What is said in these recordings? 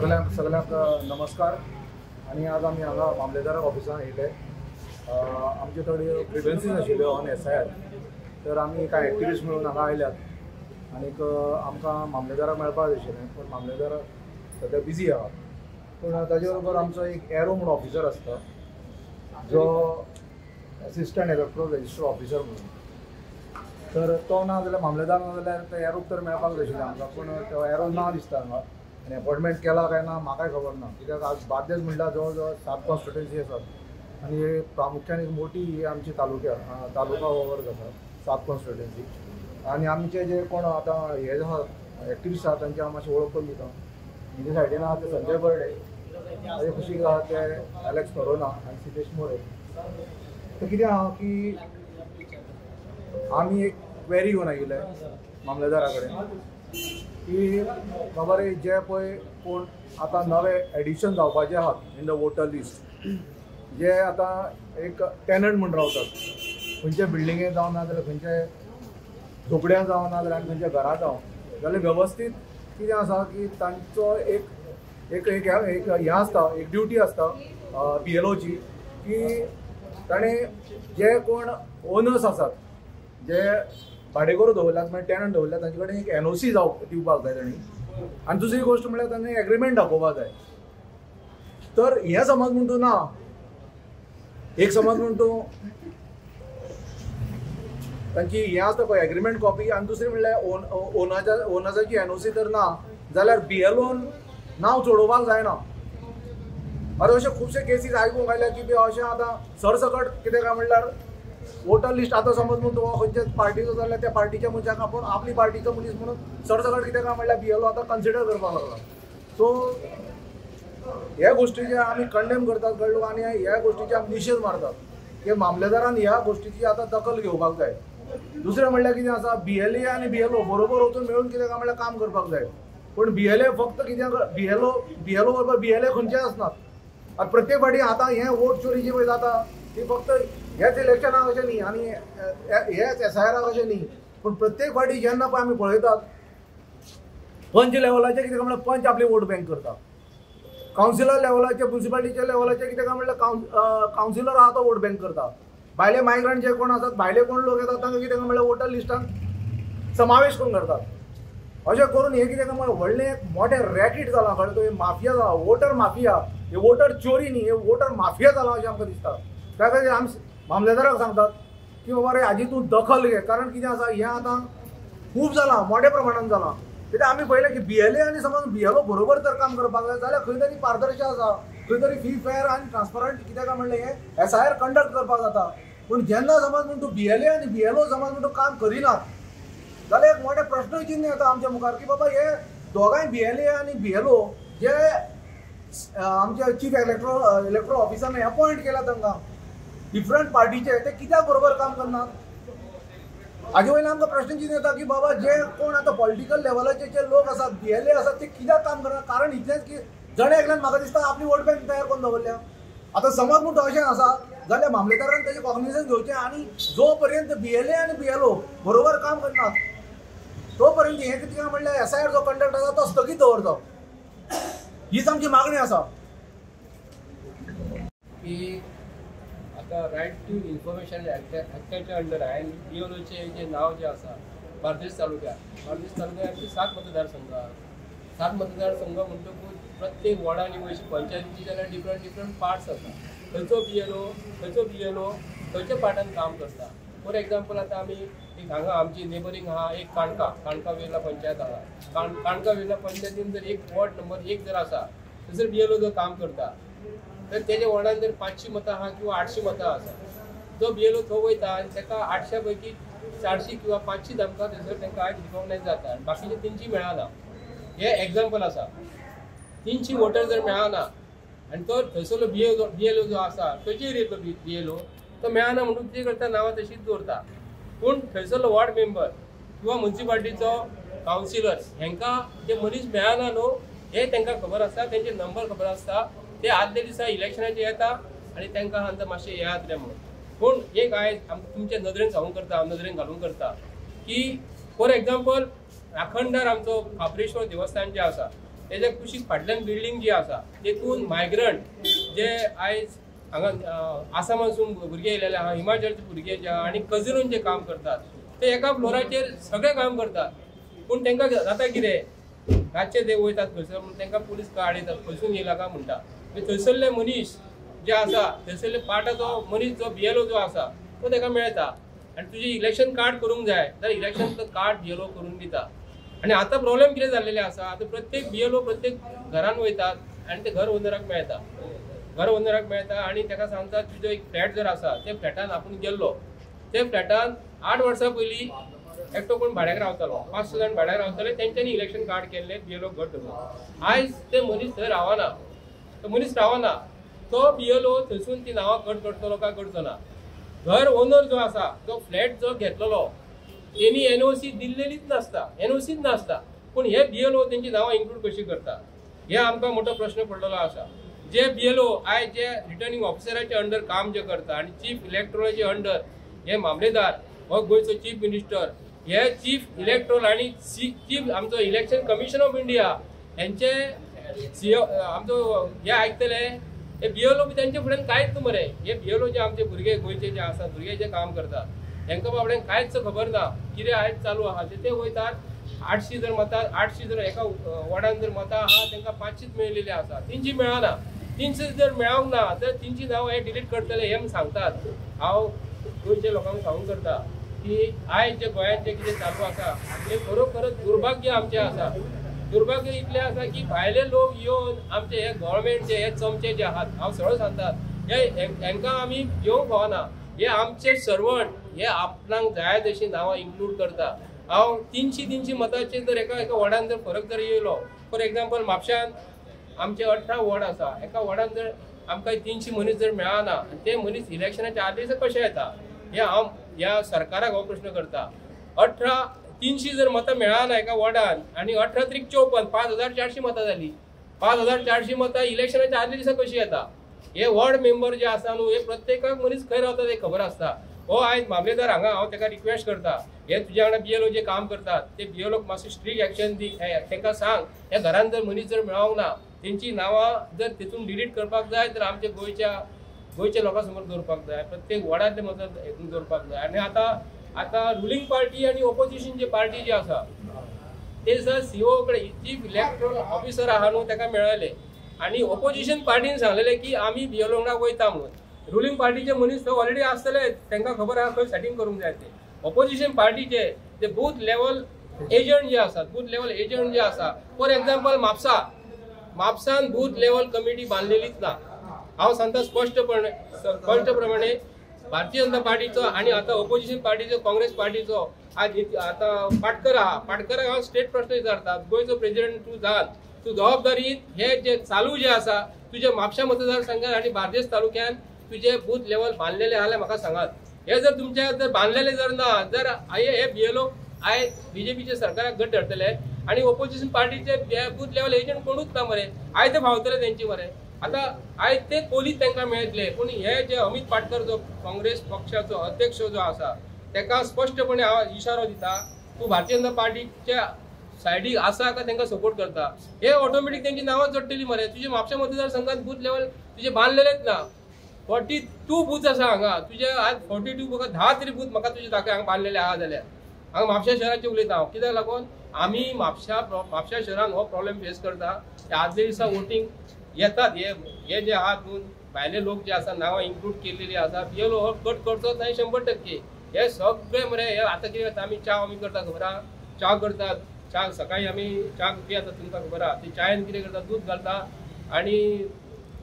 सगळ्यांक सगळ्यांक नमस्कार. आनी आज आमी हांगा मामलेदारा ऑफिसान येयले. आमच्यो थोड्यो ग्रिवन्सीस आशिल्ल्यो ऑन SIR, तर आमी कांय एक्टिविस्ट म्हणून हांगा आयल्यात आनीक आमकां मामलेदाराक मेळपाक जाय आशिल्लें, पूण मामलेदार सद्या बिजी आहा. पूण ताजे बरोबर आमचो एक एरो म्हणून ऑफिसर आसता, जो एसिस्टंट इलेक्ट्रोल रजिस्टर ऑफिसर म्हणून, तर तो ना जाल्यार मामलेदार ना जाल्यार ते एरोक तर मेळपाक जाय आशिल्लें आमकां, पूण तो एरो ना दिसता हांगा. आनी अपॉयंटमेंट केला काय ना म्हाकाय खबर ना, कित्याक आज बार्देस म्हणल्यार जवळ जवळ 7 कॉन्स्टिट्युएन्सी आसात आनी प्रामुख्यान एक मोठी ही आमची तालुका हो वर्ग आसा, 7 कॉन्स्टिट्युएन्सी. आनी आमचे जे कोण आतां हे आसा एक्टिविस्ट आसा तांची हांव मातशी वळख करून दिता. म्हजे सायडीन आसा ते संजय बर्डे, ताजे कुशीक आसा ते एलेक्स कोरोना आनी सितेश मोरे. तर कितें आहा की आमी एक क्वेरी घेवन आयिल्ले मामलेदारा कडेन की बाबा रे जे पळय कोण आतां नवे एडिशन जावपाचे आहात इन the voter list, जे आतां एक टेनंट म्हूण रावतात खंयच्या बिल्डिंगेन जावं ना जाल्यार खंयच्या झोपड्यान जावं ना जाल्यार आनी खंयच्या घरां जावं, जाल्यार वेवस्थीत कितें आसा की तांचो एक एक एक हें आसता, एक ड्युटी आसता BLOची की ताणें जे कोण ओनर्स आसात जे भाडेकरू दवरल्यात म्हणजे टेनंट दवरल्यात तांचे कडेन एक NOC जावं दिवपाक जाय तांणी. आनी दुसरी गोश्ट म्हणल्यार तांणी एग्रीमेंट दाखोवपाक जाय. तर हें समज म्हण तूं ना, एक समज म्हण तूं तांची हें आसता पळय एग्रीमेंट कॉपी, आनी दुसरी म्हणल्यार ओनर्साची NOC तर ना जाल्यार BLOन नांव चडोवपाक जायना. आतां अशे खुबशे केसीस आयकूंक आयल्या की अशें आतां सरसकट कितें काय म्हणल्यार वोटर लिस्ट आतां समज म्हण तूं खंयच्याच पार्टीचो जाल्यार त्या पार्टीच्या मनशाक आपूण आपली पार्टीचो मनीस म्हणून सरसकट कितें काय म्हणल्यार BLO आतां कन्सिडर करपाक लागला. सो ह्या गोश्टीचे आमी कंडेम करतात कळ्ळो, आनी ह्या गोश्टीचे आमी निशेध मारतात की मामलेदारान ह्या गोश्टीची आतां दखल घेवपाक जाय. दुसरें म्हणल्यार कितें आसा, BLA आनी BLO बरोबर वचून मेळून कितें काय म्हणल्यार काम करपाक जाय. पूण BLA फक्त कितें BLO बरोबर BLA खंयचे आसनात. आतां प्रत्येक फावटी आतां हें वोट चोरी जी पळय जाता ती फक्त ह्याच इलेक्शनाक अशें न्ही आनी ह्याच SIRाक अशें न्ही, पूण प्रत्येक फावटी जेन्ना पळय आमी पळयतात पंच लेवलाचेर कितें काय म्हणल्यार पंच आपली वोट बँक करता, कावन्सिलर लेवलाचे म्युनिसिपालिटीच्या लेवलाचेर कितें काय म्हणल्यार कावन्सिलर आहा तो वोट बँक करता, भायले मायग्रंट जे कोण आसात भायले कोण लोक येतात तांकां कितें काय म्हणल्यार वोटर लिस्टान समावेश करून करतात. अशें करून हें कितें काय म्हणल्यार व्हडलें एक मोठें रॅकेट जालां, कळ्ळें तुवें, माफिया जाला, वोटर माफिया. हे वोटर चोरी न्ही, हे वोटर माफिया जाला अशें आमकां दिसता. त्या खातीर आमी मामलेदाराक सांगतात की बाबा रे हाजी तूं दखल घे, कारण कितें आसा हें आतां खूब जालां, मोठ्या प्रमाणान जालां. कित्याक आमी पळयलें की BLA आनी समज BLO बरोबर तर काम करपाक जाय जाल्यार खंय तरी पारदर्शक आसा, खंय तरी फ्री फेर आनी ट्रान्सपरंट कितें काय म्हणलें हें SIR conduct करपाक जाता. पूण जेन्ना समज म्हण तूं BLA आनी BLO समज म्हण तूं काम करिनात जाल्यार एक मोठें प्रश्न चिन्ह येता आमच्या मुखार की बाबा हे दोगांय BLA आनी BLO जे आमच्या चीफ इलेक्ट्रो ऑफिसरान अपॉयंट केला तांकां डिफरंट पार्टीचे, ते कित्याक बरोबर काम करनात हाजे वयल्यान आमकां प्रश्न चिन्ह येता की बाबा जे कोण आतां पॉलिटिकल लेवलाचे जे लोक आसात BLA आसात ते कित्याक काम करनात. कारण इतलेंच की जण एकल्यान म्हाका दिसता आपली वोट बँक तयार करून दवरल्या. आतां समज म्हण अशें आसा जाल्यार मामलेदारान तेजें कॉग्निजन्स घेवचें आनी जो पर्यंत BLA आनी BLO बरोबर काम करनात तो पर्यंत हें कितें म्हणल्यार SIR जो कंडक्ट आसा तो स्थगीत दवरचो, हीच आमची मागणी आसा. की आतां रायट टू इन्फॉर्मेशन ॲक्टाच्या अंडर हांवें BLOचें जें नांव जें आसा बार्देस तालुक्यात, बार्देस तालुक्यात 7 मतदारसंघ आहा. 7 मतदारसंघ म्हणटकूच प्रत्येक वॉर्डांनी वयशी पंचायतीची जाल्यार डिफरंट डिफरंट पार्ट्स आसा. खंयचो BLO खंयच्या पार्टान काम करता. फॉर एग्जाम्पल आतां आमी एक हांगा आमची नेबरींग आहा एक काणका वेर्ला पंचायत आहा. काणका वेर्ला पंचायतीन जर एक वॉर्ड नंबर 1 जर आसा थंयसर BLO जर काम करता तर तेज्या वॉर्डान जर 500 मतां आहा किंवा 800 मतां आसा, जो BLO थंय वयता आनी ताका 800 पैकी 400 किंवा 500 आमकां थंयसर तांकां आयज रिकॉग्नायज जाता आनी बाकीचे 300 मेळना. हे एग्जाम्पल आसा. 300 वोटर जर मेळना आनी तो थंयसरलो BLO जो आसा खंयचेर येयलो BLO तो मेळना म्हणून कितें करता, नांवां तशीच दवरता. पूण थंयसरलो वॉर्ड मेंबर किंवा म्युनिसिपालिटीचो कावन्सिलर हेंकां जे मनीस मेळना न्हू हे तांकां खबर आसता, तेंचे नंबर खबर आसता. ते आदल्या दिसा इलेक्शनाचेर येता आनी तांकां सांगता मातशें येयात रे म्हणून. पूण एक आयज आमकां तुमचे नदरेन सांगूंक करता, नदरेन घालूंक करता की फॉर एग्जाम्पल राखणदार आमचो खाप्रेश्वर देवस्थान जें आसा तेज्या कुशीक फाटल्यान बिल्डींग जी आसा तेतून मायग्रंट जे आयज हांगा आसामासून भुरगे येयलेले आहा, हिमाचलचे भुरगे जे आहा आनी कजरून जे काम करतात ते एका फ्लोराचेर सगळे काम करतात. पूण तांकां जाता कितें, रातचे ते वयतात थंयसर म्हूण तांकां पुलीस काड येतात, खंयसून येयला काय म्हणटा. थंयसरले मनीस जे आसा थंयसरले पार्टाचो मनीस जो बीएलओ जो आसा तो ताका मेळटा आनी तुजें इलेक्शन कार्ड करूंक जाय जाल्यार इलेक्शन कार्ड बीएलओ करून दिता. आनी आतां प्रॉब्लेम कितें जाल्लेले आसा, आतां प्रत्येक बीएलओ प्रत्येक घरान वयतात आनी ते घर ओनराक मेळटा, घर ओनराक मेळटा आनी ताका सांगता तुजो एक फ्लॅट जर आसा त्या फ्लॅटान आपूण गेल्लो, त्या फ्लॅटान 8 वर्सां पयलीं एकटो कोण भाड्याक रावतालो, 5-6 जाण भाड्याक रावताले, तेंच्यांनी इलेक्शन कार्ड केल्लें बीएलओ घट धरून. आयज ते मनीस थंय रावना, तो मनीस रावना, तो बीएलओ थंयसून ती नांवां कट करतलो काय करचो ना. घर ओनर जो आसा जो फ्लॅट जो घेतलेलो तेणी एनओसी दिल्लेलीच नासता, एनओसीच नासता, पूण हे बीएलओ तेंची नांवां इन्क्लूड कशी करता हे आमकां मोठो प्रश्न पडलेलो आसा. जे बीएलओ आयज जे रिटर्निंग ऑफिसराचे अंडर काम जे करता आनी चीफ इलेक्ट्रोलाचे अंडर हे मामलेदार हो गोंयचो चीफ मिनिस्टर हे चीफ इलेक्ट्रोल आनी चीफ आमचो इलेक्शन कमिशन ऑफ इंडिया हेंचे सीओ आमचो हे आयकतले हे बीएलओ बी तेंचे फुड्यान कांयच न्हू मरे. हे बीएलओ जे आमचे भुरगे गोंयचे जे आसा भुरगे जे काम करतात हेंकां बाबड्यांक कांयच खबर ना कितें आयज चालू आहा. ते वयतात 800 जर मतां, 800 जर एका वॉर्डान जर मतां आहा तांकां 500 मेळिल्ली आसा, 300 मेळना, 300 जर मेळोंक ना तर 300 नांव हे डिलीट करतले हे सांगतात. हांव गोंयच्या लोकांक सांगूंक करता की आयज जे गोंयांत जे कितें चालू आसा हें खरोखरच दुर्भाग्य आमचें आसा. दुर्भाग्य इतलें आसा की भायले लोक येवन आमचे हे गव्हर्मेंटचे हे चमचे जे आहात हांव सरळ सांगतात हे हेंकां आमी येवंक फावना. हे आमचे सर्वंट हे आपणाक जाय तशी नांवां इन्क्लूड करता. हांव 300-300 मतांचे जर एका एका वॉर्डान जर फरक जर येयलो, फॉर एग्जाम्पल म्हापश्यान आमचे 18 वॉर्ड आसा, एका वॉर्डान जर आमकां 300 मनीस जर मेळना ते मनीस इलेक्शनाच्या आदले दिसा कशे येता हे हांव ह्या सरकाराक हो प्रश्न करता. 300 जर मतां मेळना एका वॉर्डान आनी 18 त्रीक 54, 5400 मतां जाली, 5400 मतां इलेक्शनाच्या आदल्या दिसा कशी येता. हे वॉर्ड मेंबर जे आसा न्हू हे प्रत्येकाक मनीस खंय रावता ते खबर आसता. हो आयज मामलेदार हांगा हांव ताका रिक्वेस्ट करता, हे तुज्या वांगडा बीएलओ जे काम करतात ते बीएलओक मातशें स्ट्रीक एक्शन दी, तांकां सांग ह्या घरान जर मनीस जर मेळोंक ना तेंची नांवां जर तितून डिलीट करपाक जाय तर आमच्या गोंयच्या लोकां समोर दवरपाक जाय, प्रत्येक वॉर्डांतले मतां हेतून दवरपाक जाय. आनी आतां आतां रुलिंग पार्टी आनी ओपोजिशन जे पार्टी जी आसा ते दिसा सीओ कडेन चीफ इलेक्ट्रोल ऑफिसर आहा न्हू ताका मेळ्ळेले आनी ओपोजिशन पार्टीन सांगलेलें की आमी बीएलओ वांगडा वयता म्हणून. रुलिंग पार्टीचे मनीस थंय ऑलरेडी आसतले, तांकां खबर आहा खंय सेटींग करूंक जाय ते. ओपोजिशन पार्टीचे ते बूथ लेवल एजंट जे आसात, बूथ लेवल एजंट जे आसा, फॉर एग्जाम्पल म्हापसा, म्हापसान बूथ लेवल कमिटी बांदलेलीच ना. हांव सांगता स्पश्टप्रमाणे भारतीय जनता पार्टीचो आनी आतां ओपोजिशन पार्टीचो काँग्रेस पार्टीचो आज आतां पाटकर आहा, पाटकराक हांव स्टेट प्रश्न विचारता, गोंयचो प्रेजिडेंट तूं जावन तूं जबाबदारी हे जे चालू जे आसा तुजे म्हापशा मतदारसंघात आनी बार्देस तालुक्यान तुजे बूथ लेवल बांदलेले आहा जाल्यार म्हाका सांगात. हे जर तुमच्या जर बांदलेले जर ना जर हे बीएलओ आयज बीजेपीच्या सरकाराक घट धरतले आनी ओपोजिशन पार्टीचे बूथ लेवल एजंट कोणूच ना मरे, आयज ते फावतले तेंची मरे. आतां आयज ते पोलीस तांकां मेळटले, पूण हे जे अमित पाटकर जो काँग्रेस पक्षाचो अध्यक्ष जो आसा ताका स्पश्टपणे हांव इशारो दिता, तूं भारतीय जनता पार्टीच्या सायडीक आसा काय तांकां सपोर्ट करता, हे ऑटोमॅटीक तेंची नांवां चडटली मरे. तुजे म्हापशा मतदारसंघात बूथ लेवल तुजे बांदलेलेच ना, 42 बूथ आसा हांगा तुजे, आज 42 म्हाका 10 तरी बूथ म्हाका तुजे दाखय हांगा बांदलेले आहा जाल्यार. हांगा म्हापशा शहराचें उलयता हांव, कित्याक लागून आमी म्हापशा शहरान हो प्रॉब्लेम फेस करता. आदले दिसा वोटींग येतात हे जे आहात न्हू भायले लोक जे आसा नांवां इन्क्लूड केल्लेली आसा, बीएलओ हो कट करचोच न्हय 100%. हे सगळे मरे हे आतां कितें जाता, आमी च्या आमी करता खबर आहा, च्या करतात, च्या सकाळी आमी च्या पियेतात तुमकां खबर आहा. ती च्यायेन कितें करता, दूद घालता आनी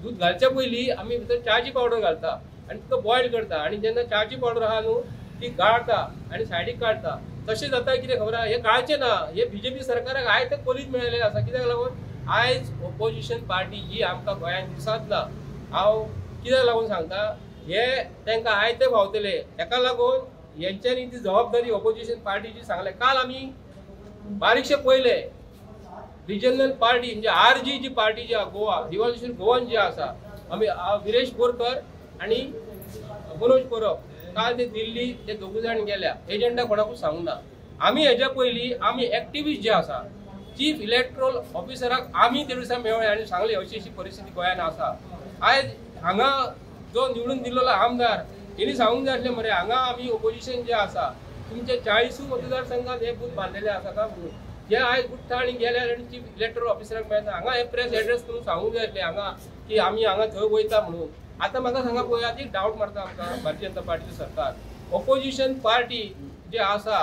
दूद घालच्या पयलीं आमी भितर च्याची पावडर घालता आनी तुका बॉयल करता आनी जेन्ना च्याची पावडर आहा न्हू ती गाळता आनी सायडीक काडटा. तशें जाता कितें खबर आहा, हे गाळचें ना, हे बीजेपी सरकाराक आयज ते कोलीत मेळिल्लें आसा. कित्याक लागून आयज ओपोजिशन पार्टी ही आमकां गोंयांत दिसत ना. हांव कित्याक लागून सांगता, हे तांकां आयज ते फावतले, ताका लागून हेंच्यांनी ती जबाबदारी ओपोजिशन पार्टीची सांगलें. काल आमी बारीकशें पळयलें रिजनल पार्टी म्हणजे आरजी जी पार्टी जी आहा गोवा रिव्होल्युशन गोवन जी आसा, आमी विरेश बोरकर आनी मनोज परब काल ते दिल्ली ते दोगूय जाण गेल्या, एजंडा कोणाकूच सांगूंक ना. आमी हेज्या पयलीं आमी एक्टिविस्ट जे आसा चीफ इलेक्ट्रोल ऑफिसराक आमी ते दिसा मेळ्ळे आनी सांगले अशी अशी परिस्थिती गोंयान आसा. आयज हांगा जो निवडून दिल्लो आमदार तेणी सांगूंक जाय आसलें मरे हांगा आमी ओपोजिशन जे आसा तुमचे 40 मतदारसंघात हे बूथ बांदलेले आसा का म्हणून जे आयज उठ्ठा आनी गेले आनी चीफ इलेक्ट्रोल ऑफिसराक मेळटा हांगा हे प्रेस एड्रेस करून सांगूंक जाय आसलें हांगा की आमी हांगा थंय वयता म्हणून. आतां म्हाका सांगा पळय आतां एक डावट मारता आमकां भारतीय जनता पार्टीचें सरकार ओपोजिशन पार्टी जे आसा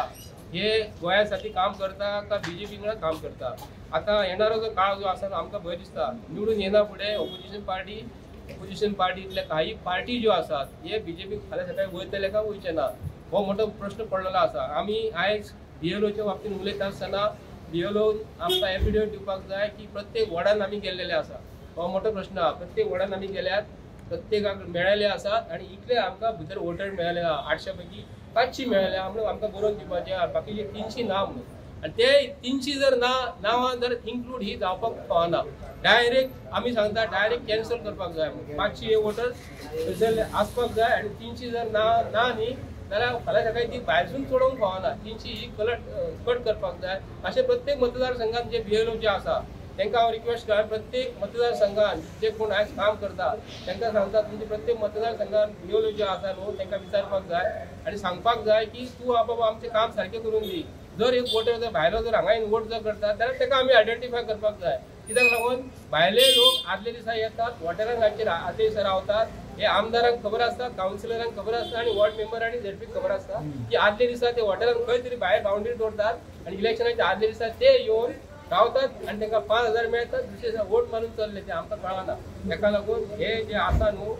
हे गोंयासाठी काम करता का बीजेपी वांगडा काम करता. आतां येणारो जो काळ जो आसा आमकां भंय दिसता निवडून येना फुडें ओपोजिशन पार्टींतल्या काही पार्टी ज्यो आसात हे बीजेपी फाल्यां सकाळी वयतले काय वयचे ना हो मोठो प्रश्न पडलेलो आसा. आमी आयज बीएलओच्या बाबतींत उलयता आसतना बीएलओ आमकां एफिडेवीट दिवपाक जाय की प्रत्येक वॉर्डान आमी गेल्लेले आसा हो मोठो प्रश्न आसा. प्रत्येक वॉर्डान आमी गेल्यात प्रत्येकाक मेळ्ळेले आसात आनी इतले आमकां भितर वोटर मेळ्ळे 800 पैकी 500 मेळ्ळे म्हणून आमकां बरोवन दिवपाचें बाकीचे 300 ना म्हणून आनी ते 300 जर ना नांवां जर इन्क्लूड ही जावपाक पावना डायरेक्ट आमी सांगता डायरेक्ट कॅन्सल करपाक जाय म्हणून 500 वोटर थंयसर आसपाक जाय आनी 300 जर ना ना न्ही जाल्यार फाल्यां सकाळी ती भायरसून चडोवंक फावना 300 ही कट करपाक जाय. अशें प्रत्येक मतदारसंघात जे बीएलओ जे आसा तांकां हांव रिक्वेस्ट कर प्रत्येक मतदारसंघात जे कोण आयज काम करता तांकां सांगता तुमचे प्रत्येक मतदारसंघात बीएलओ जे आसा न्हू तांकां विचारपाक जाय आनी सांगपाक जाय की तूं बाबा आमचें काम सारकें करून दी. जर एक वोटर जर भायलो जर हांगा वोट जर करता जाल्यार ताका आमी आयडेंटिफाय करपाक जाय. कित्याक लागून भायले लोक आदले दिसा येतात वोटरांक हांचेर आदले दिसा रावतात हे आमदारांक खबर आसता कावन्सिलरांक खबर आसता आनी वॉर्ड मेंबर आनी झेडपीक खबर आसता की आदले दिसा ते वोटरांक खंय तरी भायर बाउंड्री दवरतात आनी इलेक्शनाच्या आदले दिसा ते येवन रावतात आनी तांकां 5000 मेळटात दुसरे दिसा वोट मारून चल्ले ते आमकां कळना. ताका लागून हे जे आसा न्हू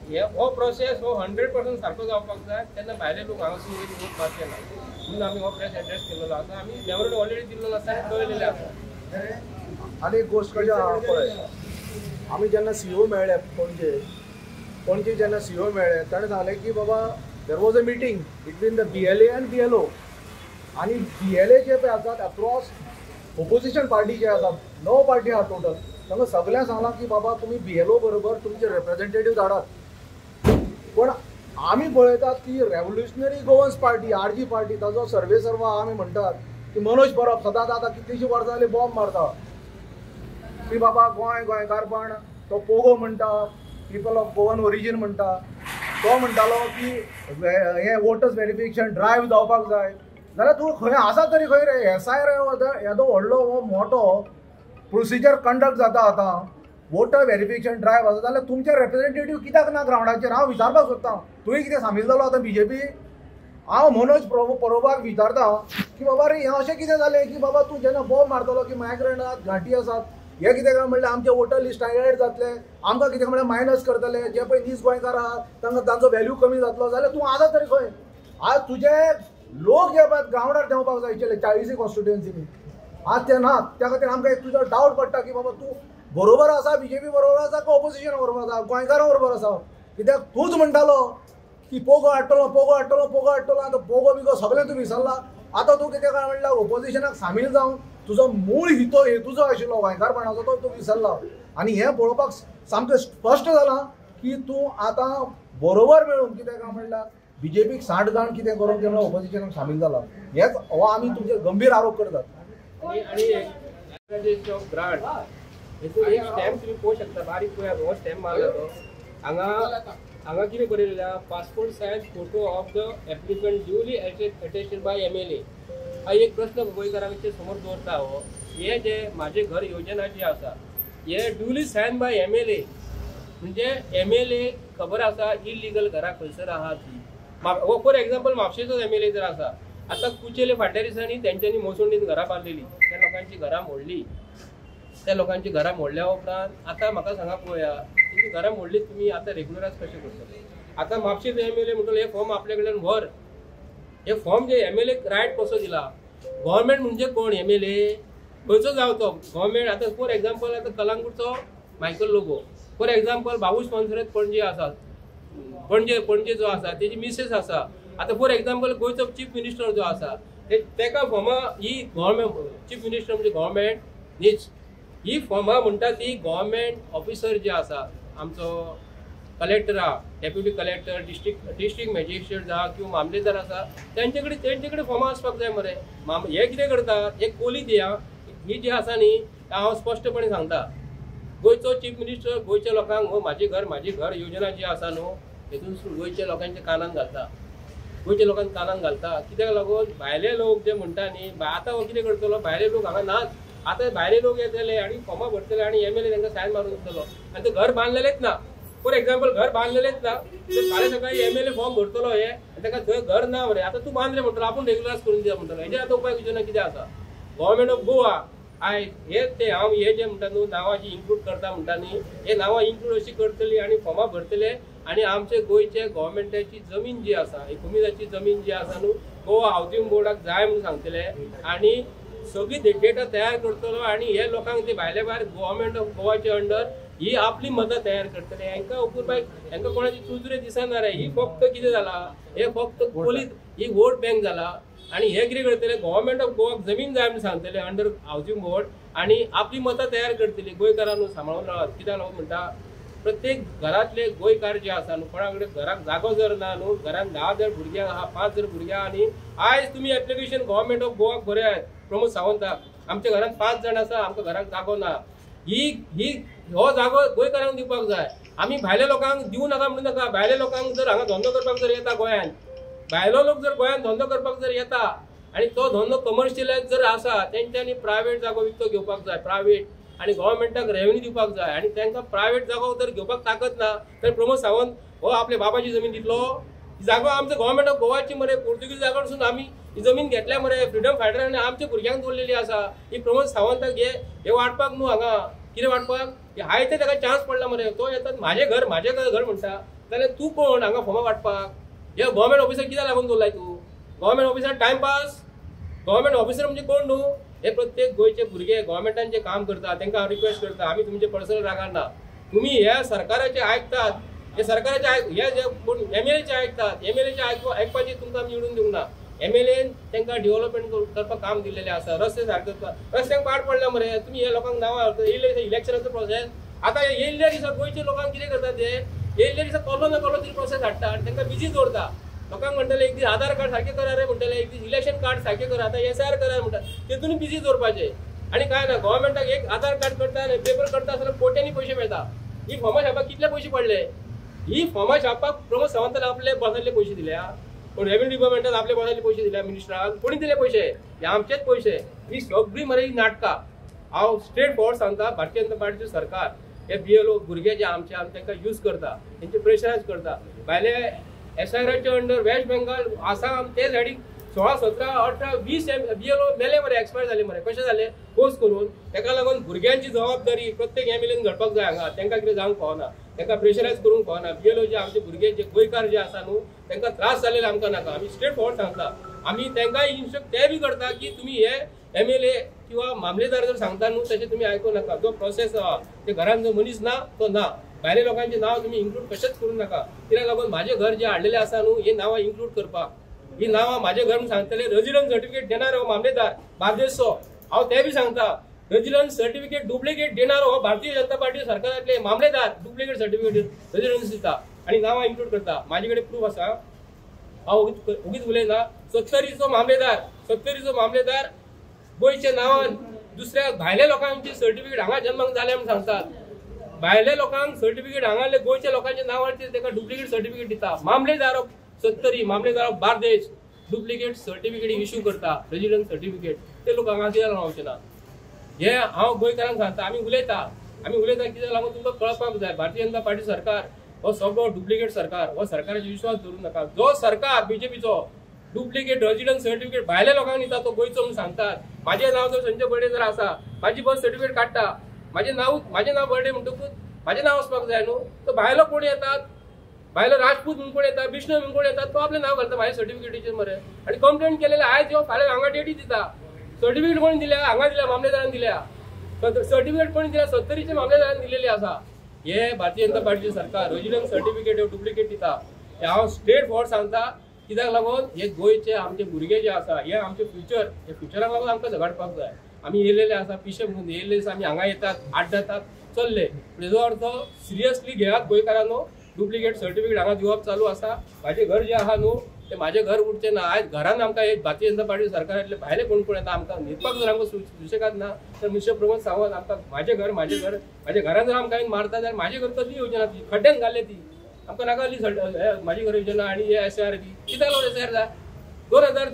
हे हो प्रोसेस हो 100% सारको जावपाक जाय तेन्ना भायले लोक हांगासून वोट मारचे ना म्हणून आमी हो प्रेस एड्रेस केल्लो आसा. आमी मेमोरेंडम ऑलरेडी दिल्लो आसा आनी कळयलेलें आसा. आनी एक गोश्ट कशी आहा पळय आमी जेन्ना सीओ मेळ्ळे पणजे जेन्ना सीओ मेळ्ळे ताणें सांगलें की बाबा there was a meeting between the BLA and BLO आनी बीएलए जे पळय आसात अक्रॉस ओपोजिशन पार्टी जे आसात 9 पार्टी आहा टोटल तांकां सगळ्यांक सांगलां की बाबा तुमी बीएलओ बरोबर तुमचे रिप्रेझेंटेटीव धाडात. पण आमी पळयतात की revolutionary Goans party RG party ताजो सर्वे सर्वा आमी म्हणटात की मनोज परब सदांच आतां कितलींशीं वर्सां जालीं बॉम्ब मारता की बाबा गोंय गोंयकारपण तो पोगो म्हणटा पीपल ऑफ गोवन ओरिजीन म्हणटा तो म्हणटालो की हे वोटर्स वेरिफिकेशन ड्रायव्ह जावपाक जाय जाल्यार तूं खंय आसा तरी खंय रे एसआयआर येदो व्हडलो हो मोठो प्रोसिजर कंडक्ट जाता आतां वोटर वेरिफिकेशन ड्रायव्ह आसा जाल्यार तुमचे रिप्रेझेंटेटीव कित्याक ना ग्रावंडाचेर हांव विचारपाक सोदतां तुवें कितें सामील जालो आतां बीजेपी. हांव मनोज परबाक विचारता की बाबा रे हें अशें कितें जालें की बाबा तूं जेन्ना बॉम्ब मारतलो की मायग्रंट आहात घांटी आसात हे कितें काय म्हणल्यार आमचे वोटर लिस्टान एड जातले आमकां कितें म्हणल्यार मायनस करतले जे पळय नीज गोंयकार आहात तांकां तांचो व्हॅल्यू कमी जातलो जाल्यार तूं आसा तरी खंय आज तुजे लोक जे पळय ग्रावंडार देंवपाक जाय आशिल्ले 40 कॉन्स्टिट्युएन्सीनी आज ते नात. त्या खातीर आमकां एक तुजो डावट पडटा की बाबा तूं बरोबर आसा बीजेपी बरोबर आसा काय ओपोजिशन बरोबर आसा गोंयकारां बरोबर आसा कित्याक तूंच म्हणटालो की पोगो हाडटलो पोगो हाडटलो पोगो हाडटलो आतां पोगो बिगो सगळें तूं विसरला. आतां तूं कितें काय म्हणल्यार ओपोजिशनाक सामील जावन तुजो मूळ हेतू जो आशिल्लो गोंयकारपणाचो तो तूं विसरला आनी हें पळोवपाक सामकें स्पश्ट जालां की तूं आतां बरोबर मेळून कितें काय म्हणल्यार बीजेपीक 60 जाण कितें करून ते ओपोजिशनाक सामील जाला हेच हो आमी तुमचेर गंभीर आरोप करतात. आनी ग्रांट हेतून एक स्टॅम्प तुमी पळोवंक शकता बारीक पळयात हो स्टॅम्प मारला तो हांगा हांगा कितें बरयलेलें आहा passport size photo of the applicant duly attested by MLA. हा एक प्रश्न गोंयकारांचे समोर दवरता हो हे जे म्हाजें घर योजना जी आसा हे ड्युली सायन बाय MLA म्हणजे MLA खबर आसा इलिगल घरां खंयसर आहा ती. फॉर एग्जाम्पल म्हापशेचो MLA जर आसा आतां कुचेले फाटल्या दिसांनी तेंच्यांनी मोसुंडीन घरां बांदलेली त्या लोकांची घरां मोडली त्या लोकांची घरां मोडल्या उपरांत आतां म्हाका सांगा पळोवया तेंची घरां मोडली तुमी आतां रेगुलरायज कशें करतले. आतां म्हापशेचो MLA म्हणटलो हे फॉर्म आपल्या कडल्यान व्हर हे फॉर्म जे MLA right कसो दिला गव्हर्मेंट म्हणजे कोण MLA खंयचो जावं तो गव्हर्मेंट. आतां फॉर एग्जाम्पल आतां कलांगूटचो मायकल लोबो फॉर एग्जाम्पल बाबूश मोन्सेरात पणजे आसा पणजे जो आसा तेजी मिसेस आसा. आतां फॉर एग्जाम्पल गोंयचो चीफ मिनिस्टर जो आसा तेका फॉर्मां ही गव्हर्मेंट चीफ मिनिस्टर म्हणजे गव्हर्मेंट न्हीच ही फॉर्मां म्हणटा ती गव्हर्मेंट ऑफिसर जे आसा आमचो कलेक्टर आहा डेप्युटी कलेक्टर डिस्ट्रिक्ट मॅजिस्ट्रेट आहा किंवा मामलेदार आसा तेंचे कडेन फॉर्मां आसपाक जाय मरे. हे कितें करतात हे कोली दिया ही जी आसा न्ही हांव स्पश्टपणे सांगता, गोंयचो चीफ मिनिस्टर गोंयच्या लोकांक हो माझे घर माझे घर योजना जी आसा न्हू हेतून गोंयच्या लोकांच्या कानान घालता, गोंयच्या लोकांक कानान घालता. कित्याक लागून भायले लोक जे म्हणटा न्ही, आतां हो कितें करतलो, भायले लोक हांगा नाच, आतां भायले लोक येतले आनी फॉर्मां भरतले आनी एमएलए तांकां सायन मारून दितलो आनी ते घर बांदलेलेच ना. फॉर एग्जाम्पल घर बांदलेलेच ना तर फाल्यां सकाळी एमएलए फॉर्म भरतलो हे आनी ताका थंय घर ना मरे, आतां तूं बांदले म्हणटलो, आपूण रेगुलरायज करून दिता म्हणटलो. हेजेर आतां उपाय योजना कितें आसा? गव्हर्मेंट ऑफ गोवा आयज हे ते हांव हे जे म्हणटा न्हू नांवां जी इन्क्लूड करता म्हणटा न्ही, हे नांवां इन्क्लूड अशी करतली आनी फॉर्मां भरतले आनी आमचे गोंयचे गव्हर्मेंटाची जमीन जी आसा, एकोमिजाची जमीन जी आसा न्हू गोवा हावजींग बोर्डाक जाय म्हणून सांगतले आनी सगळी डेटा तयार करतलो आनी हे लोकांक ते भायले भायर गव्हर्मेंट ऑफ गोवाचे अंडर ही आपली मतां तयार करतले. हेंकां अपुरबाय, हेंकां कोणाची चुजरे दिसना रे. ही फक्त कितें जाला, हे फक्त पोलीस ही वोट बँक जाला आनी हे कितें करतले, गव्हर्मेंट ऑफ गोवाक जमीन जाय म्हणून सांगतले अंडर हावजींग बोर्ड आनी आपली मतां तयार करतली. गोंयकारांनो सांबाळून रावात. कित्याक लागून म्हणटा, प्रत्येक घरांतले गोंयकार जे आसा न्हू, कोणा कडेन घराक जागो जर ना न्हू, घरान 10 जर भुरग्यांक आहा, 5 जर भुरग्यां आनी आयज तुमी एप्लिकेशन गव्हर्मेंट ऑफ गोवाक बरयात प्रमोद सावंताक, आमच्या घरांत 5 जाण आसा, आमकां घराक जागो ना, ही ही हो जागो गोंयकारांक दिवपाक जाय. आमी भायल्या लोकांक दिवं नाका म्हणून नाका. भायल्या लोकांक जर हांगा धंदो करपाक जर येता गोंयांत, भायलो लोक जर गोंयांत धंदो करपाक जर येता आनी तो धंदो कमर्शियलायज जर आसा, तेंच्यांनी प्रायवेट जागो विकतो घेवपाक जाय, प्रायवेट, आनी गव्हर्मेंटाक रेवेन्यू दिवपाक जाय. आनी तांकां प्रायवेट जागो जर घेवपाक ताकद ना तर प्रमोद सावंत हो आपल्या बाबाची जमीन दितलो? जागो आमचो गव्हर्मेंट ऑफ गोवाची मरे, पोर्तुगीज जागो आमी ही जमीन घेतल्या मरे, फ्रिडम फायटरांनी आमच्या भुरग्यांक दवरलेली आसा. ही प्रमोद सावंताक हे वांटपाक न्हू, हांगा कितें वांटपाक हाय ते ताका चान्स पडला मरे. तो येता माझे घर माझे घर म्हणटा, जाल्यार तूं कोण हांगा फॉर्मां वांटपाक? हे गव्हर्मेंट ऑफिसर कित्याक लागून दवरलाय तूं? Government officer timepass, government officer म्हणजे कोण न्हू? हे प्रत्येक गोंयचे भुरगे गव्हर्मेंटान जे काम करता तांकां हांव रिक्वेस्ट करता, आमी तुमचे पर्सनल रागार ना, तुमी ह्या सरकाराचे आयकतात, हे सरकाराचे हे जे कोण एमएलएचे आयकतात, एमएलएचे आयकपाची तुमकां आमी निवडून दिवंक ना. एमएलएन तांकां डेव्हलपमेंट करपाक काम दिल्लेलें आसा, रस्ते सारके रस्त्यांक पाड पडला मरे. तुमी ह्या लोकांक नांवां येयल्ले इलेक्शनाचो प्रोसेस आतां येयल्ल्या दिसा गोंयच्या लोकांक कितें करता ते, येयल्ल्या दिसा कसलो ना कसलो तरी प्रोसेस हाडटा आनी तांकां बिजी दवरता. लोकांक म्हणटले एक दीस आधार कार्ड सारकें करा रे म्हणटले, एक दीस इलेक्शन कार्ड सारकें करा, आतां एसआयआर करा म्हणटा, तेतून बिजी दवरपाचें. आनी कांय ना, गव्हर्मेंटाक एक आधार कार्ड करता आनी पेपर करता आसतना कोट्यांनी पयशे मेळटा. ही फॉर्मां छापपाक कितले पयशे पडले? ही फॉर्मां छापपाक प्रमोद सावंतान आपले बोसांतले पयशे दिल्या, पूण रेवेन्यू डिपार्टमेंटान आपले बोसांतले पयशे दिल्या, मिनिस्टरान कोणी दिले पयशे? हे आमचेच पयशे. ही सगळी मरे ही नाटकां. हांव स्ट्रेट फॉरवर्ड सांगता, भारतीय जनता पार्टीचें सरकार हे बीएलओ भुरगे जे आमचे आमी तांकां यूज करता, तेंचे प्रेशरायज करता. भायले एसआयआराच्या अंडर वेस्ट बेंगाल आसाम ते सायडीक 16, 17, 18, 20 बीएलओ मेले मरे, एक्सपायर जाले मरे. कशें जाले? फोर्स करून. ताका लागून भुरग्यांची जबाबदारी प्रत्येक एमएलएन घडपाक जाय हांगा. तांकां कितें जावंक फावना, तांकां प्रेशरायज करूंक फावना. बीएलओ जे आमचे भुरगे जे गोंयकार जे आसा न्हू तांकां त्रास जालेले आमकां नाका. आमी स्ट्रेट फॉरवर्ड सांगता, आमी तांकां इन्स्ट्रक्ट ते बी करता की तुमी हे एमएलए किंवा मामलेदार जर सांगता न्हू तशें तुमी आयकूं नाका. जो प्रोसेस आहा ते घरान जो मनीस ना तो ना, भायल्या लोकांचें नांव तुमी इन्क्लूड कशेंच करूं नाका. कित्याक लागून म्हाजें घर जें हाडलेलें आसा न्हू हे नांवां इन्क्लूड करपाक, ही नांवां म्हाजें घर म्हणून सांगतले. रेजिडन्स सर्टिफिकेट देणार हो मामलेदार बार्देसचो, हांव ते बी सांगता, रेजिडन्स सर्टिफिकेट डुप्लिकेट देणार हो भारतीय जनता पार्टी सरकारांतले मामलेदार डुप्लिकेट सर्टिफिकेट रेजिडन्स दिता आनी नांवां इन्क्लूड करता. म्हाजे कडेन प्रूफ आसा, हांव ओगीच उलयना. सत्तरीचो मामलेदार, सत्तरीचो मामलेदार गोंयच्या नांवान दुसऱ्या भायल्या लोकांची सर्टिफिकेट हांगा जन्माक जालें म्हणून सांगतात. भायल्या लोकांक सर्टिफिकेट हांगाले गोंयच्या लोकांच्या नांवार ताका डुप्लिकेट सर्टिफिकेट दिता. मामलेदार ऑफ सत्तरी, मामलेदार of Bardez duplicate certificate issue करता, रेजिडन्स सर्टिफिकेट. ते लोक हांगा कित्याक रावचे ना? हे हांव गोंयकारांक सांगता. आमी उलयता, आमी उलयता कित्याक लागून तुमकां कळपाक जाय. भारतीय जनता पार्टी सरकार हो सगळो डुप्लिकेट सरकार, हो सरकाराचेर विश्वास दवरूं नाका. जो सरकार बीजेपीचो डुप्लिकेट रेजिडन्स सर्टिफिकेट भायल्या लोकांक दिता तो गोंयचो म्हणून सांगतात. म्हाजें नांव जर संजय बर्डे जर आसा, म्हाजी बर्थ सर्टिफिकेट काडटा, म्हाजें नांव बर्डे म्हणटकूच म्हाजें नांव वचपाक जाय न्हू. तो भायलो कोण येतात, भायलो राजपूत म्हणून कोण येता, बिष्णू म्हणून कोण येतात, तो आपलें नांव घालता म्हाज्या सर्टिफिकेटीचेर मरे. आनी कंप्लेन केलेले आयज यो फाल्यां हांगा डेटी दिता. सर्टिफिकेट कोणी दिल्या? हांगा दिल्या, मामलेदारान दिल्या. सर्टिफिकेट कोणी दिल्या? सत्तरीच्या मामलेदारान दिलेली आसा. हे भारतीय जनता पार्टीचे सरकार रेजिडन्स सर्टिफिकेट डुप्लिकेट दिता. हे हांव स्ट्रेट फॉरवर्ड सांगता. कित्याक लागून हे गोंयचे आमचे भुरगे जे आसा, हे आमचे फ्युचर, हे फ्युचराक लागून आमकां झगडपाक जाय. आमी येयलेले आसा पिशे म्हणून येयल्ले दिसा आमी हांगा येतात, आड्डतात, चल्ले. हेजो अर्थ सिरियसली घेयात गोंयकारांनो. डुप्लिकेट सर्टिफिकेट हांगा दिवप चालू आसा. म्हाजें घर जें आहा न्हू ते म्हाजें घर उरचें ना. आयज घरान आमकां एक भारतीय जनता पार्टी सरकारांतले भायले कोण कोण येता आमकां न्हिदपाक जर आमकां सुशेगाद ना तर मिस्टर प्रमोद सावंत आमकां म्हाजें घर म्हाजें घर म्हाज्या घरान जर आमकां मारता जाल्यार म्हाजें घर कसली योजना ती खड्ड्यान घाल्ले ती आमकां नाका जाली म्हाजी घर योजना. आनी हे एस I R ती कित्याक लागून एस I R जाय? 2002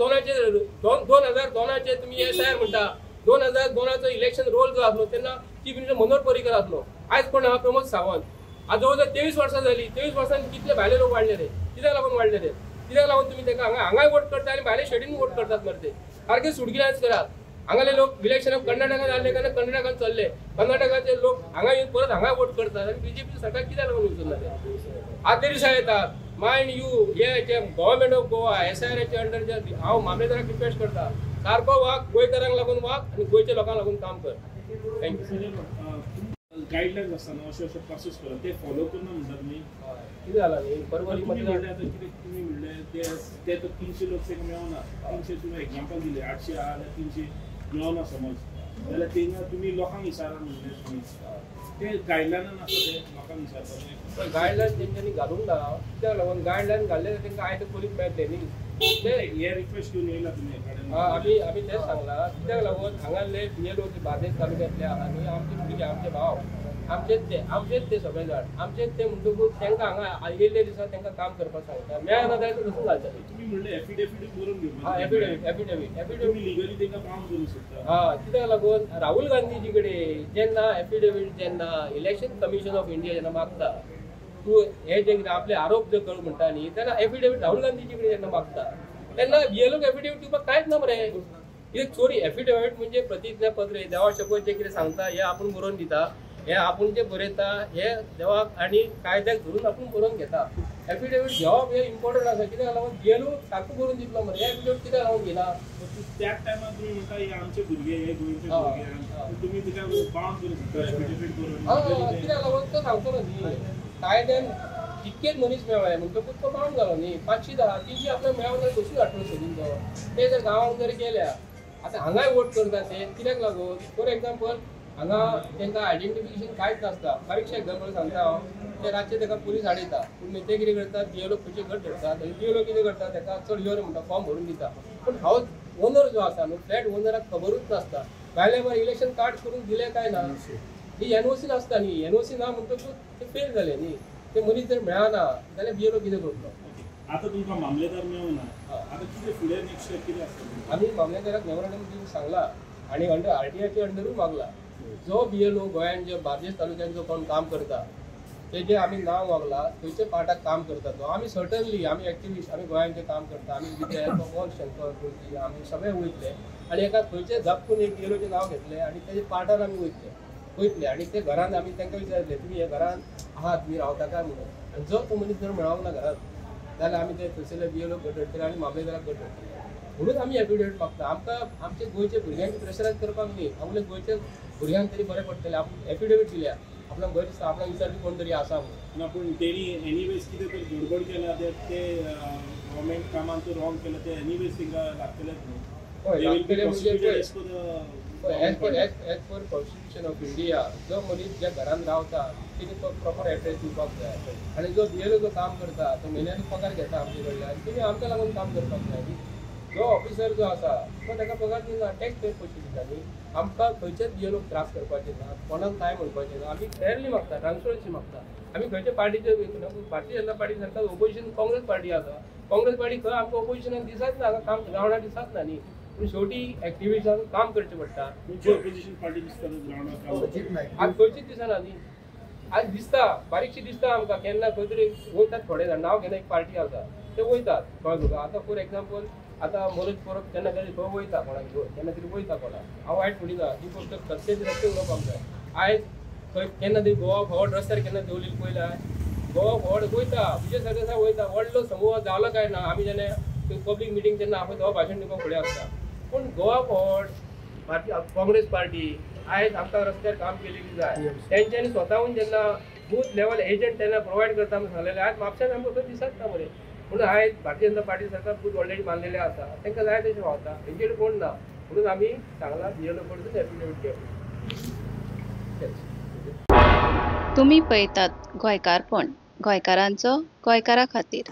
2002 तुमी एस I R म्हणटा. 2002 इलेक्शन रोल जो आसलो तेन्ना चीफ मिनिस्टर मनोहर पर्रीकर आसलो. आयज कोण आहा? प्रमोद सावंत. आज जवळ जवळ 23 वर्सां जाली. 23 वर्सांनी कितले भायले लोक वाडले रे? कित्याक लागून वाडले रे? कित्याक लागून तुमी ताका हांगा हांगाय वोट करता आनी भायले शेडीन वोट करतात मरे? ते सारके सुडगिरांच करात. हांगाले लोक इलेक्शन कर्नाटकान जाल्ले तेन्ना कर्नाटकान चल्ले, कर्नाटकाचे लोक हांगा येवन परत हांगा वोट करतात. आनी बीजेपी सरकार कित्याक लागून वचून जालें? आदले दिसा येतात मायंड you हे जे government of Goa S I आराच्या अंडर जे हांव मामलेदाराक रिक्वेस्ट करता सारको वाग गोंयकारांक लागून वाग आनी गोंयच्या लोकांक लागून काम कर. Thank you. Guidelines आसता न्हू अशें अशें प्रोसेस करप ते फॉलो करना म्हणटा तुमी? कितें जालां न्ही परवरी म्हणल्यार आतां कितें तुमी म्हणलें ते तर 300 लोक ताका मेळना. 300 तुमी एग्जाम्पल दिलें 800 आहा जाल्यार 300 मेळना समज जाल्यार तेन्ना तुमी लोकांक विचारा म्हणलें तुमी ते गायडलायनान आसा ते लोकांक विचारपाचें. गायडलायन तेंच्यांनी घालूंक ना. कित्याक लागून गायडलायन घाल्ले तांकां आयज पोलीस मेळटले न्ही. ते हे रिक्वेस्ट घेवन येयला तुमी कडेन? आमी आमी तेंच सांगलां. कित्याक लागून हांगासले बी एल ओ बार्देस तालुक्यांतले आहा न्ही आमचे भुरगे आमचे भाव आमचेच ते आमचेच ते सगळे जाण आमचेच ते म्हणटकूच तांकां हांगा येयल्ले दिसा तांकां काम करपाक सांगता. मेळना जाल्यार ते तसून घालतले. तुमी म्हणलें एफिडेवीट बरोवन घेवपाक. हां, एफिडेवीट एफिडेवीट एफिडेवीट लिगली तांकां बाउंड करूंक शकता. हां, कित्याक लागून राहुल गांधीजी कडेन जेन्ना एफिडेवीट जेन्ना इलेक्शन कमिशन ऑफ इंडिया जेन्ना मागता तूं हे जे कितें आपले आरोप जे कर म्हणटा न्ही तेन्ना एफिडेवीट राहुल गांधीजी कडेन जेन्ना मागता तेन्ना बी एल ओक एफिडेवीट दिवपाक कांयच ना मरे. कित्याक चोरी एफिडेवीट म्हणजे प्रतिज्ञापत्र देवा शपथ जे कितें सांगता हें आपूण बरोवन दिता, हे आपूण जे बरयता हे देवाक आनी कायद्याक धरून आपूण बरोवन घेता. एफिडेवीट घेवप हें इम्पॉर्टंट आसा. कित्याक लागून बी एल ओ सारको बरोवन दितलो मरे. हे एफिडेवीट कित्याक लागून घेना? त्याच टायमार तुमी म्हणटा हे आमचे भुरगे हे गोंयचे भुरगे तुमी तिका बाउंड करूंक शकता एफिडेवीट बरोवन. हां, कित्याक लागून तो सांगतलो न्ही कायद्यान जितकेच मनीस मेळ्ळे म्हणटकूच तो बाउंड जालो न्ही. 510 300 आपल्याक मेळोंक जाल्यार कशी हाडटलो सोदून तो? ते जर गांवांत जर गेल्या आतां हांगाय वोट करता ते कित्याक लागून? फॉर एग्जाम्पल हांगा तांकां आयडेंटिफिकेशन कांयच नासता. बारीकशें एग्जाम्पल सांगता हांव, ते रातचे ताका पुलीस हाडयता पूण ते कितें करतात बी एल ओ खंयचें घर धरतात आनी बी एल ओ कितें करता ताका चड यो म्हणटा फॉर्म भरून दिता. पूण हावज ओनर जो आसा न्हू फ्लॅट ओनराक खबरूच नासता. भायल्या भायर इलेक्शन कार्ड करून दिलें काय ना ही एन ओ सी नासता न्ही. एन ओ सी ना म्हणटकूच ते फेल जाले न्ही. ते मनीस जर मेळना जाल्यार बी एल ओ कितें करतलो? आतां तुमकां मामलेदार मेळना, आतां कितें फुडें नेक्स्ट स्टेप कितें आसतलें? आमी मामलेदाराक मेमोरंडम दिवन सांगला आनी अंडर आर टी आयच्या अंडरूय मागला जो बी एल ओ गोंयान जे बार्देस तालुक्यान जो कोण काम करता तेजें आमी नांव मागला थंयच्या पार्टाक काम करता तो. आमी सर्टनली आमी एक्टिविस्ट आमी गोंयान जे काम करता आमी विथ हेल्प ऑफ शंकर तुळसी आमी सगळे वयतले आनी एका खंयचे जपून एक बी एल ओचें नांव घेतलें आनी तेजे पार्टान आमी वयतले आनी ते घरान आमी तांकां विचारले तुमी हे घरान आहात तुमी रावता काय म्हणून. आनी जर तो मनीस जर मेळोंक ना घरान जाल्यार आमी ते थंयसरले बी एल ओ गट धरतले आनी मामलेदाराक गट धरतले. म्हणून आमी एफिडेवीट मागता. आमकां आमच्या गोंयच्या भुरग्यांक प्रेशरायज करपाक न्ही, आपल्या गोंयच्या भुरग्यांक तरी बरें पडटलें. आपूण एफिडेवीट दिल्या आपणाक बरें दिसता आपणाक विचारपी कोण तरी आसा म्हणून ना. पूण तेणी एनिवेज कितें तरी गडबड केला ते गव्हर्मेंट कामान तो रॉंग केला ते एनिवेज तांकां लागतलेच न्हू. हय, लागतलें म्हणजे as per constitution of India जो मनीस ज्या घरान रावता तेणी तो प्रॉपर एड्रेस दिवपाक जाय आनी जो बी एल ओ जो काम करता तो म्हयन्याचो पगार घेता आमचे कडल्यान तेणी आमकां लागून काम करपाक जाय न्ही. जो ऑफिसर जो आसा तो ताका पगार दिना, टॅक्स पे पयशे दिता न्ही. आमकां खंयचेच बी एल ओक त्रास करपाचे ना, कोणाक कांय म्हणपाचें ना. आमी फेरली मागता, ट्रान्सपरन्सी मागता. आमी खंयच्या पार्टीचे भारतीय जनता पार्टी सरकार ओपोजिशन काँग्रेस पार्टी आसा. काँग्रेस पार्टी खंय आमकां ओपोजिशनाक दिसच ना, काम ग्रावंडार दिसच ना न्ही. पूण शेवटी एक्टिविस्टांक काम करचें पडटा. ओपोजिशन पार्टी दिसता ग्रावंडार आज खंयचीच दिसना न्ही. आज दिसता बारीकशी दिसता आमकां केन्ना खंय तरी वयतात थोडे जाण नांव घेना एक पार्टी आसा ते वयतात कळ्ळें तुका. आतां फॉर एग्जाम्पल आतां मनोज परब केन्ना तरी खंय वयता कोणाक घेवन केन्ना तरी वयता कोणाक. हांव वायट म्हणिना, ही गोश्ट सत्याची सत्य उलोवपाक जाय. आयज खंय केन्ना तरी गोवा फॉरवर्ड रस्त्यार केन्ना देंवलेली पळयला? गोवा फॉरवर्ड वयता, विजय सरदेसाय वयता, व्हडलो समूह जालो काय ना आमी जेन्ना पब्लीक मिटींग जेन्ना आपयता तेन्ना भाशण दिवपाक फुडें आसता. पूण गोवा फॉरवर्ड भारतीय काँग्रेस पार्टी आयज आमकां रस्त्यार काम केलेली जाय. तेंच्यांनी स्वताहून जेन्ना बूथ लेवल एजंट तेन्ना प्रोवायड करता म्हणून सांगलेलें आयज म्हापश्यांत आमकां खंय दिसत ना मरे. म्हणून आयज भारतीय जनता पार्टी सरकार बूथ ऑलरेडी बांदलेले आसा, तांकां जाय तशें व्हांवता, तेंचे कडेन कोण ना. म्हणून आमी सांगलां बी एल ओ कडसून एफिडेवीट घेवप. तुमी पळयतात गोंयकारपण, गोंयकारांचो गोंयकारा खातीर.